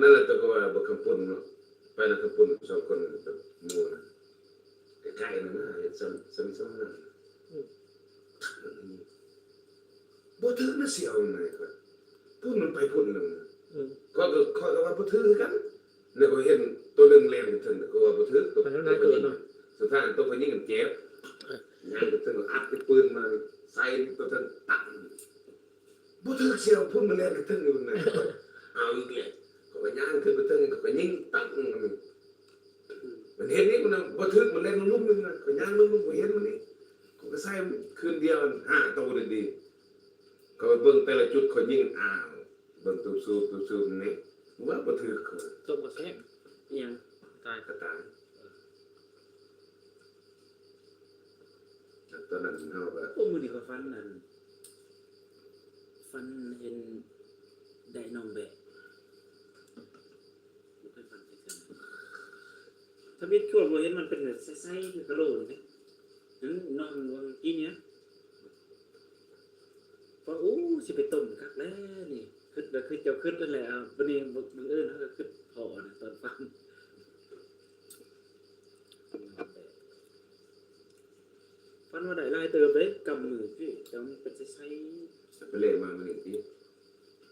ນັ້ນແຫຼະ ແຕ່ກໍວ່າບັກຄຳປຸ້ນເນາະ ໄປນຳຄຳປຸ້ນສອງຄົນກັບໝູ່ນະ ໃກ້ໆ ນັ້ນນະ ເຮັດຊ້ຳ ຊ້ຳ ຊ້ຳນັ້ນ ອືມ ບໍ່ຖືກນະ ສຽວນະ ພຸ້ນມັນໄປພຸ້ນນະ ອືມ ຂ້ອຍກໍ ຂ້ອຍກໍວ່າບໍ່ຖືກຄືກັນ ແລ້ວກໍເຫັນໂຕໜຶ່ງແລ່ນຂຶ້ນ ກໍວ່າບໍ່ຖືກ ໂຕ ໄປທາງໃດ ໂຕ ໂຕຜູ້ຍິງ ເກີດເນາະ ສຸດທ້າຍໂຕຜູ້ຍິງເຈັບ ຍ່າງໄປເຖິງ ອັດໄອ້ປືນມາໃສ່ໂຕເທິງ ຕັງ ບໍ່ຖືກ ສຽວ ພຸ້ນມັນແລ່ນຂຶ້ນຢູ່ນະ ເອົາອີກແລ້ວ ຂ້ອຍກໍຍ່າງຂຶ້ນໄປເທິງ ຂ້ອຍກໍຍິງ ຕັງ ມັນເຫັນນີ້ ມັນນະ ບໍ່ຖືກ ມັນແລ່ນລົງລຸ່ມນີ້ນະ ຂ້ອຍຍ່າງລົງລຸ່ມ ຂ້ອຍເຫັນມັນນີ້ ຂ້ອຍກໍໃສ່ຄືນດຽວ ຫ້າໂຕເດ ຂ້ອຍໄປເບິ່ງແຕ່ລະຈຸດ ຂ້ອຍຍິງ ອ້າວ ເບິ່ງຕູບສູບ ຕູບສູບນີ້ ວ່າບໍ່ຖືກ ຕົບບໍ່ແຊງ ອີຫຍັງ ກະຕ່າຍ ກະຕ່າຍ ຕອນນັ້ນເຮົາກໍ ໂອ້ ມື້ນີ້ຂ້ອຍຝັນ ອັນ ຝັນເຫັນໄດ້ນ້ອງແບະ ບໍ່ເຄີຍຝັນຈັກເທື່ອ ທຳອິດຄືວ່າບໍ່ເຫັນ ມັນເປັນແບບໃສໆ ຄືກະໂຫຼນີ້ ນັ້ນ ນ້ອງວ່າກິນຫຍັງ ວ່າ ໂອ້ ຊິໄປຕົ້ມຄັກແລ້ວນີ້ ຄິດ ແບບຄືເຈົ້າຄິດນັ້ນແຫຼະ ບາດນີ້ບັງເອີນເຮົາກໍຄິດພໍ້ນະ ຕອນຝັນ ຝັນວ່າໄດ້ຫຼາຍເຕີບເດ້ ກຳມືພີ້ ແຕ່ວ່າມັນເປັນໃສໆ ໄປເລກມາມື້ນີ້ຕິ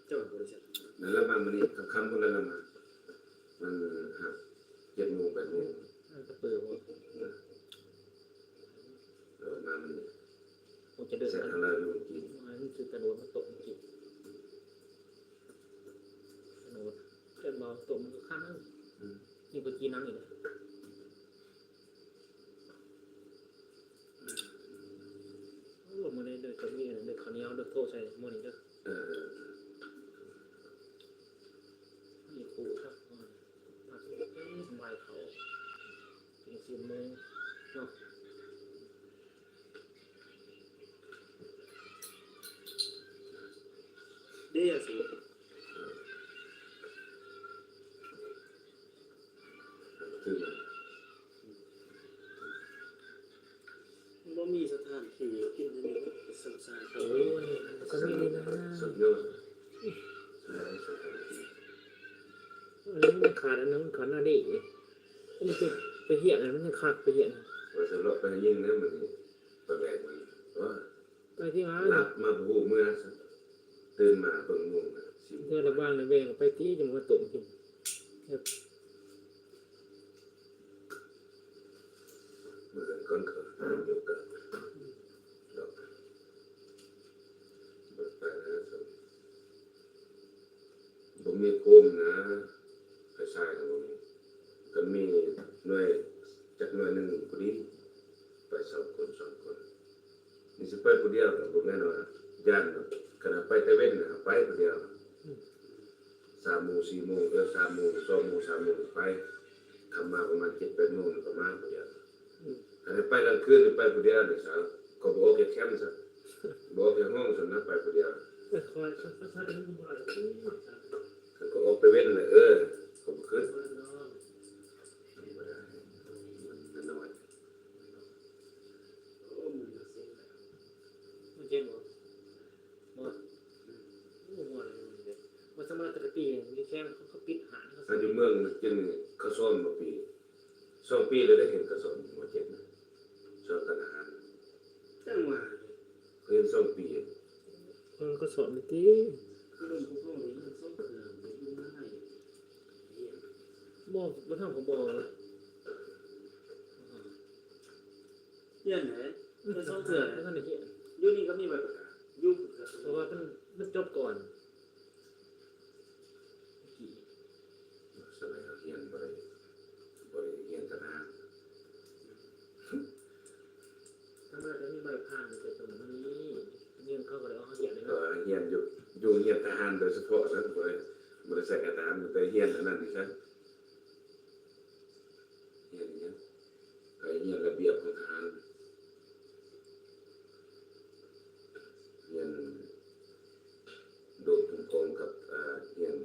ເຈົ້າບໍ່ໄດ້ໃສ່ ນັ້ນລະມາມື້ນີ້ ຄ່ຳໆ ພຸ້ນລະລະມາ ມັນ ເຈັດໂມງ ແປດໂມງ ເອີ ກະເປີບໍ່ ເອີ ມາມື້ນີ້ ໂອ້ ຈະເດີນ ແຊະທາງລາວຢູ່ກີ້ ມັນຄືກະໂດດມາຕົກກີ້ ກະໂດດ ເອີ້ນບໍ່ຕົກມັນກໍຄັນ ອືມ ນີ້ກໍກີ້ນຳອີກ ໂອ້ ມື້ນີ້ເດີ ຕ້ອງມີອັນນັ້ນເດີ ເຂົ້າໜຽວເດີ ໂທໃສ່ມື້ນີ້ເດີ ເອີ ນີ້ຄູ່ຄັກ ພັກ ສະບາຍເຂົ້າ ເປັນສິບໂມງເນາະ ເດ ອາສຸ ບໍ່ມີສະຖານທີ່ກິນອັນນີ້ເນາະ ສັງສານ ໂອ້ຍ ກໍມີນີ້ນະ ສຸດຍອດ ອັນນີ້ມັນຂາດອັນນັ້ນ ມັນຂາດໜ້າເດ ມັນໄປ ໄປຮຽກ ມັນຍັງຄັກໄປຮຽກ ວ່າຊິເລາະໄປຍິງນະ ມື້ນີ້ ປະແບກມັນ ໂອ້ຍ ໄປທີ່ວ່າ ຫຼັບມາບໍ່ຮູ້ເມື່ອ ຕື່ນມາເບິ່ງໂມງ ເທື່ອລະວ່າງລະແວງໄປຕິ ຈັ່ງວ່າຕົກກິນ ມື້ອື່ນກ່ອນກໍມີໂອກາດ ດອກ ບໍ່ໄປແລ້ວ ບໍ່ມີໂຄມນະ ໄຟສາຍກໍບໍ່ມີ ຄັນມີໜ່ວຍ ຈັກໜ່ວຍໜຶ່ງພໍດີ ໄປສອງຄົນ ສອງຄົນ ນີ້ຊິໄປຜູ້ດຽວກໍບໍ່ແມ່ນວ່າຢ້ານດອກ ຄັນເຮົາໄປແຕ່ເວັນນະ ເຮົາໄປຜູ້ດຽວ ອືມ ສາມໂມງ ສີ່ໂມງ ເອີ ສາມໂມງ ສອງໂມງ ສາມໂມງໄປ ຄ່ຳມາປະມານເຈັດແປດໂມງກໍມາຜູ້ດຽວ ອືມ ຄັນໃຫ້ໄປກາງຄືນນີ້ໄປຜູ້ດຽວນີ້ຊະ ກໍບໍ່ອອກຈາກແຄມຊະ ບໍ່ອອກຈາກຫ້ອງຊັ້ນນະ ໄປຜູ້ດຽວ ຂ້ອຍ ຂ້ອຍ ຂ້ອຍ ຂ້ອຍ ຂ້ອຍ ຄັນກໍອອກແຕ່ເວັນແຫຼະ ເອີ ກໍບໍ່ຄືນ ມັນເຈັບບໍ່? ບໍ່ ໂອ້ ບໍ່ ບໍ່ສາມາດແຕ່ປີນີ້ແຄ່ເຂົາ ເຂົາປິດຮ້ານ ເຂົາ ຢູ່ເມືອງເຈັນເຂົາຊ້ອມບໍ່ປີ ສອງປີແລ້ວໄດ້ເຫັນເຂົາຊ້ອມ ບໍ່ເຈັນນະ ຊ້ອມກັນອາຫານ ຈັ່ງວ່າ ເຫັນສອງປີ ເອີ ເຂົາຊ້ອມນີ້ຕິ ບໍ່ ບໍ່ທຳກໍບໍ່ ຮຽນແຫຼະ ເອີ ສອງເທື່ອ ບໍ່ທັນໄດ້ຮຽນ ຢູ່ນີ້ກໍມີໃບປະກາດ ຢູ່ ເພາະວ່າມັນ ມັນຈົບກ່ອນ ສະໄໝເຮົາຮຽນບໍ່ໄດ້ ບໍ່ໄດ້ຮຽນທະນານ ທະນານກໍມີໃບຜ່ານ ແຕ່ຕົວນີ້ ຮຽນເຂົາກໍໄດ້ເອົາເຮົາຮຽນເລີຍ ເອີ ເນາະ ຮຽນຢູ່ ຢູ່ໂຮງຮຽນທະຫານໂດຍສະເພາະນະ ບໍ່ໄດ້ ບໍ່ໄດ້ໃສ່ການທະຫານ ແຕ່ຮຽນອັນນັ້ນນີ້ຊະ ຮຽນຫຍັງ? ໄປຮຽນລະບຽບຂອງທະຫານ ຮຽນໂດດກົງໆກັບ ອາ ຮຽນ